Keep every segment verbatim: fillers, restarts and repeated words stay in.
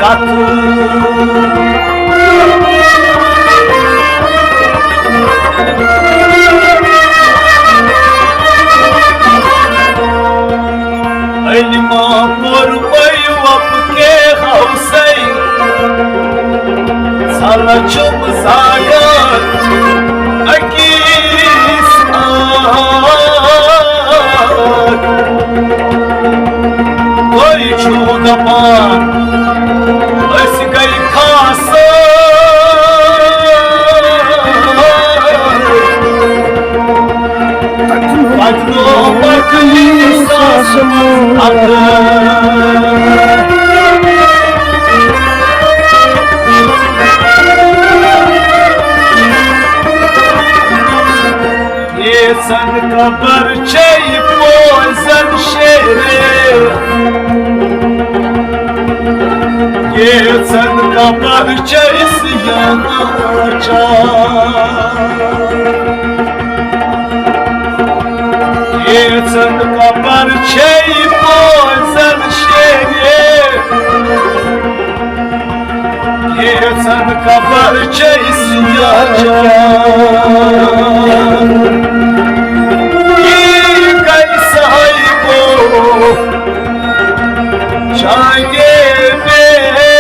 علما پوٚرمَے وۄپہٕ کے ہوسَے، ژھلہٕ چھُم زایان أکِس اکھ۔ تُہۍ چھِو دَپان أسۍ گٔے خاص۔ پتہٕ مۄکلہِ ساس اکھ۔ ییٖژن خبر چھے پوزن شیرے، ییٖژن خبر چھے سیاہ چار۔ ییٖژن خبر چھے پوزن شیرے، ییٖژن خبر چھے سیاہ چار۔ یہِ کیسے گوٚو؟ چاہیے میرے،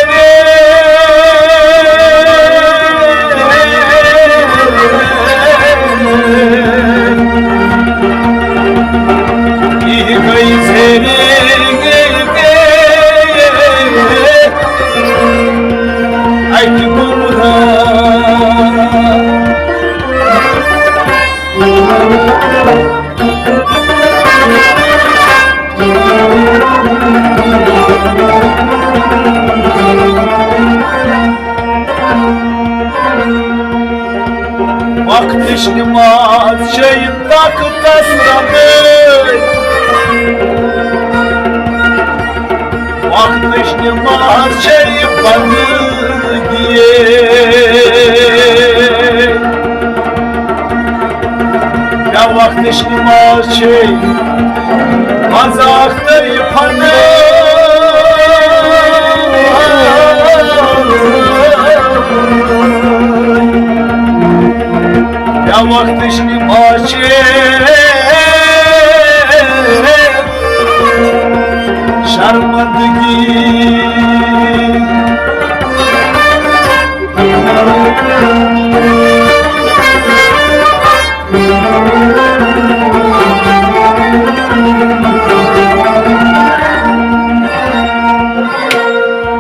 یہ گئی زیرے اکہ گمراہ۔ وقتٕچ نماز چھے تخت کس ربے۔ وقتٕچ نماز چھے بندگی۔ یا وقتٕچ نماز چھے مذاق تہٕ فن۔ یا وقتٕچ نماز چھے شرمندگی۔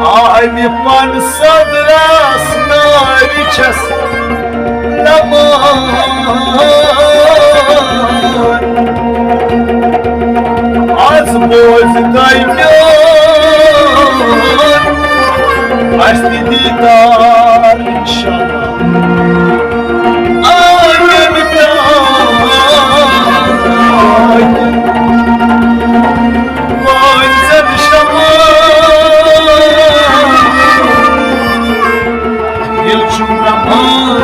آمہِ پن صدرس نارِ چھس نمان۔ از بوز تۄہہِ میون، اسہِ تہِ دیدار انشاءاللہ۔ آمین تانۍ وٲنۍ زن شمان۔ دل چھُم رمان،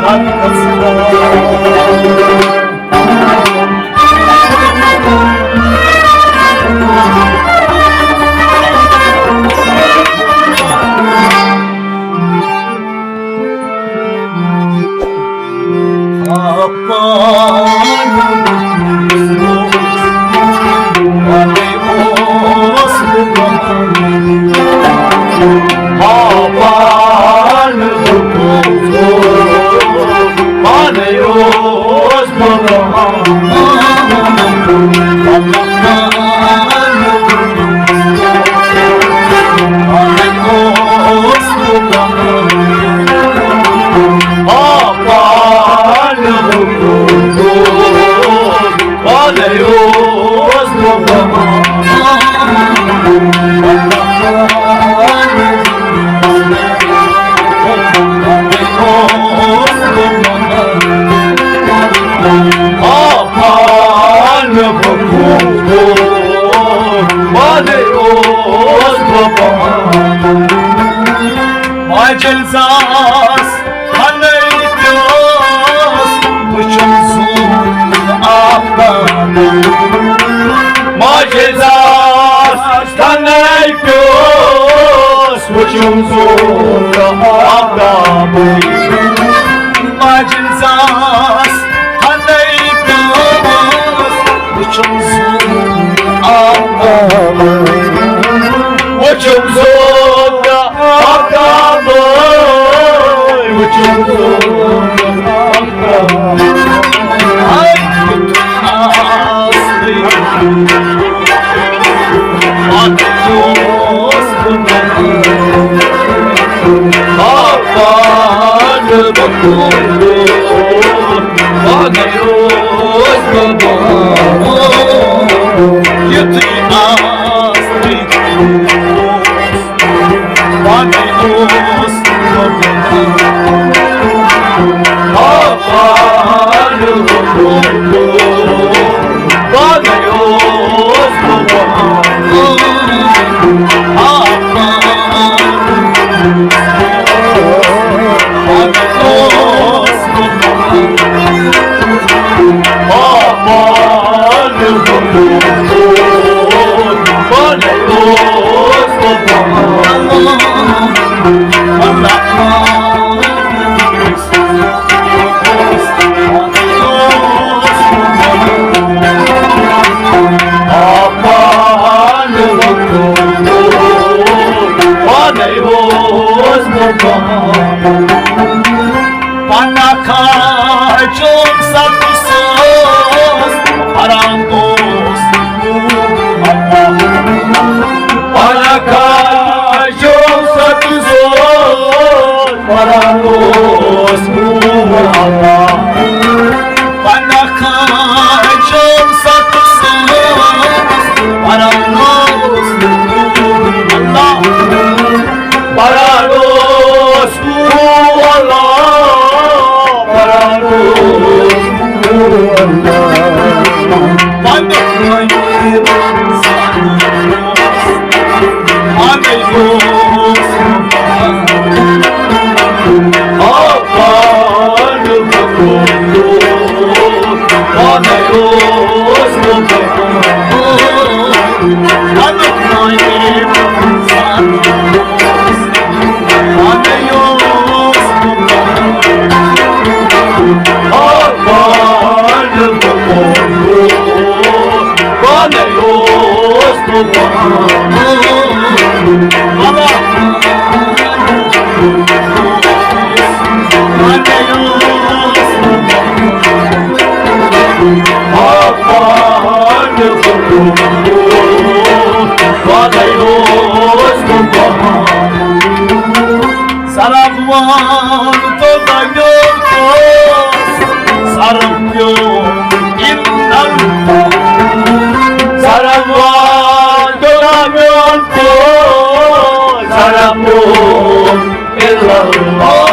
قد گژھِ وُچھُم زوٗن آفتابٕے، ماجہِ زاس ہَنَے پیوس۔ وُچھُم زوٗن آفتابٕے، وُچھُم زوٗن آفتابٕے، وُچھُم زوٗن آفتابٕے۔ ہاے، پناہ کھاے چون ستھ ساس پران دوست۔ پناہ کھاے چون ستھ ساس پران دوست۔ پناہ کھاے چون ستھ ساس پران دوست۔ اللہ۔ پران اوس، او اللہ، پران اوس، او اللہ۔ پنُن وۄنۍ پنٕے اوس۔ آ، پنُن وۄنۍ پنُن وۄنۍ۔ سرب وان تو دنیو تو، سرب پیو اندر۔ سرب وان تو دنیو تو، سرب پیو اندر۔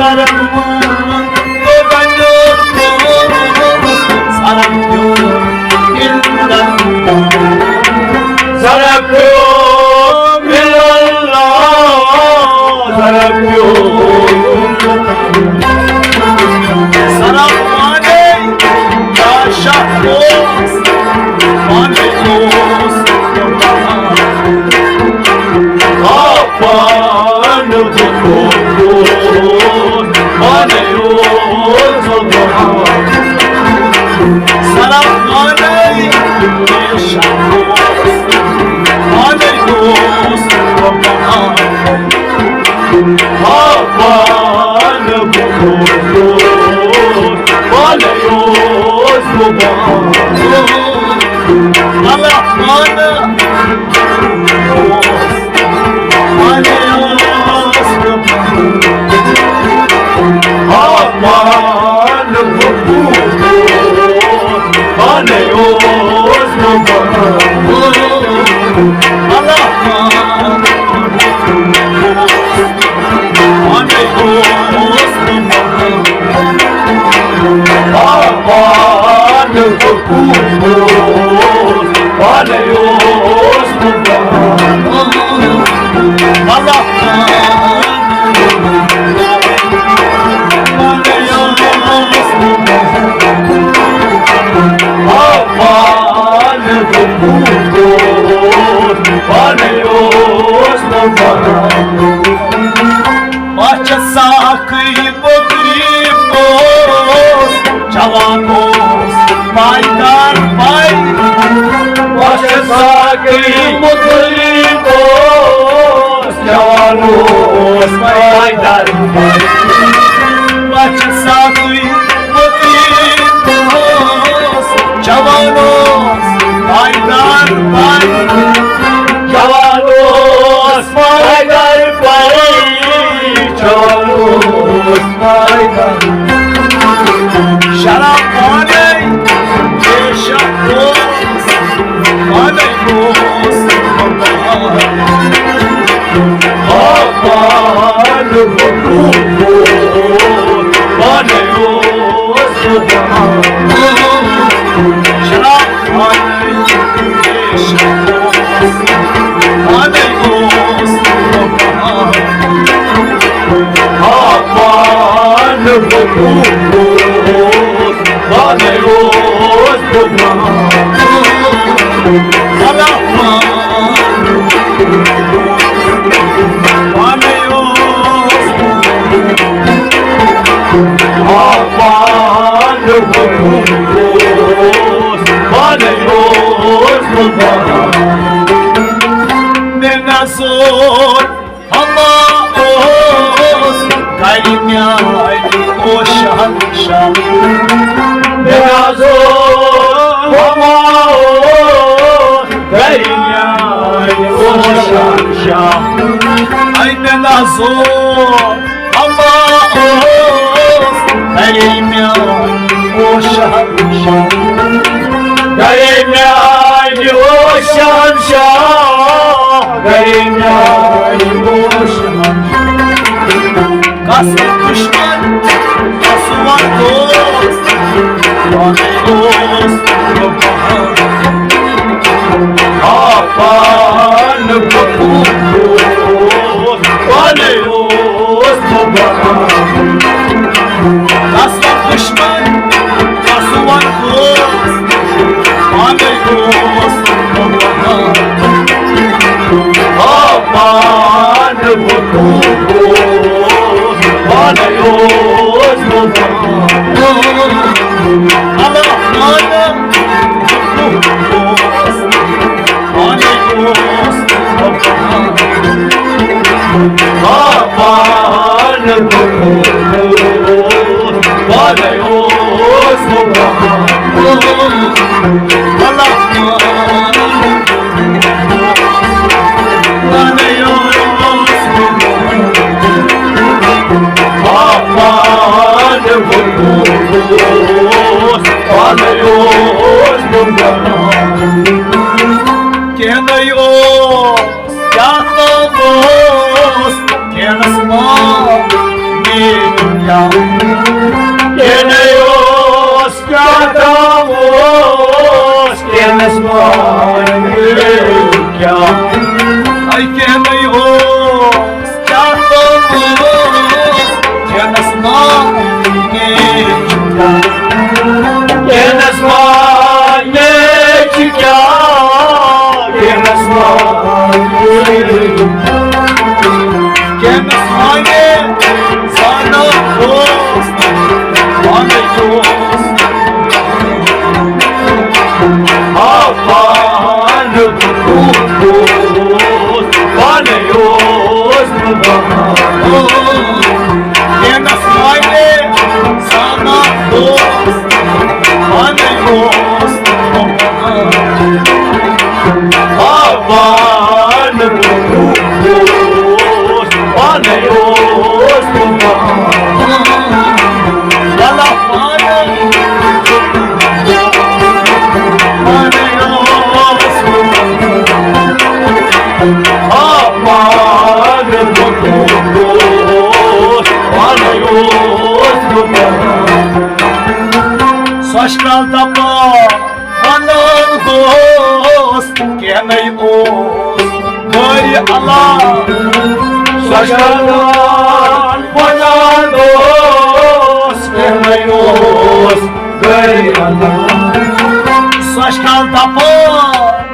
سرب وان تو دنیو تو، سرب پیو اندر۔ سرب پیو اندر۔ سرب پیو۔ سرب پانے کیا شاہ اوس، پانے اوس۔ آ پان اوس، پانے اوس۔ سرب پانے کیا شاہ اوس، پانے اوس۔ اوس پایدار پایہِ، بچہِ ساتٕے وۄتٕے اوس، جوان اوس پایدار پایہِ، جوان اوس پایدار پایہِ، جوان اوس پایدار۔ شراب پانے، بے شک اوس، پانے اوس۔ مےٚ نہ زور ہما اوس گرِ میانہِ اوس شہنشاہ۔ مےٚ نہ زور ہما اوس گرِ میانہِ اوس شہنشاہ۔ اے مےٚ نہ زور ہما اوس گرِ میانہِ اوس شہنشاہ۔ گرِ میانہِ اوس شہنشاہ، گرِ میانہِ اوس شہنشاہ۔ کس دشمن، کس وار دوست، پانے اوس بہار۔ آ پان بکوس، پانے اوس بہار۔ کس دشمن، کس وار دوست، پانے اوس بہار۔ آ پان بکوس، پانے اوس بہار۔ اللہ پانے اوس، پانے اوس بہار۔ آ پان بکوس، پانے اوس بہار۔ اللہ پانے اوس، پانے اوس، پانے اوس بہار۔ کینٛہہ نَے اوس، کیٛاہ تام اوس، کینٛہہ نَس ما میلیو کیٛاہ۔ کینٛہہ نَے اوس، کیٛاہ تام اوس، کینٛہہ نَس ما میلیو کیٛاہ۔ اے کینٛہہ نَے اوس، کیٛاہ تام اوس، کینٛہہ نَس ما میلیو کیٛاہ۔ کینٛہہ نَس ما میلیو کیٛاہ، کینٛہہ نَس ما میلیو۔ کینٛہہ نَس ما میلیو، زانان اوس، پانے اوس۔ آ پان بکوس، پانے اوس بہار۔ کینٛہہ نَس ما میلیو، زانان اوس، پانے اوس بہار۔ آ پان بکوس، پانے اوس بہار۔ اللہ پانے، پانے اوس بہار۔ آ پان بکوس، پانے اوس بہار۔ سۄچھ کرٛال تپان ونان اوس، کینٛہہ نَے اوس گرِ علاوٕ۔ سۄچھ کرٛال ونان اوس، کینٛہہ نَے اوس گرِ علاوٕ۔ سۄچھ کرٛال تپان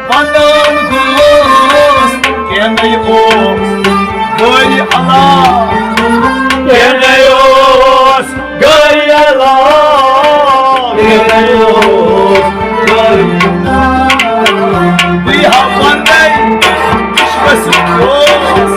ونان اوس، کینٛہہ نَے اوس گرِ علاوٕ۔ کینٛہہ نَے اوس گرِ علاوٕ، کینٛہہ نَے اوس گرِ علاوٕ۔ بہٕ ہا وَنَے، یہِ چھُ مےٚ سۭتۍ اوس،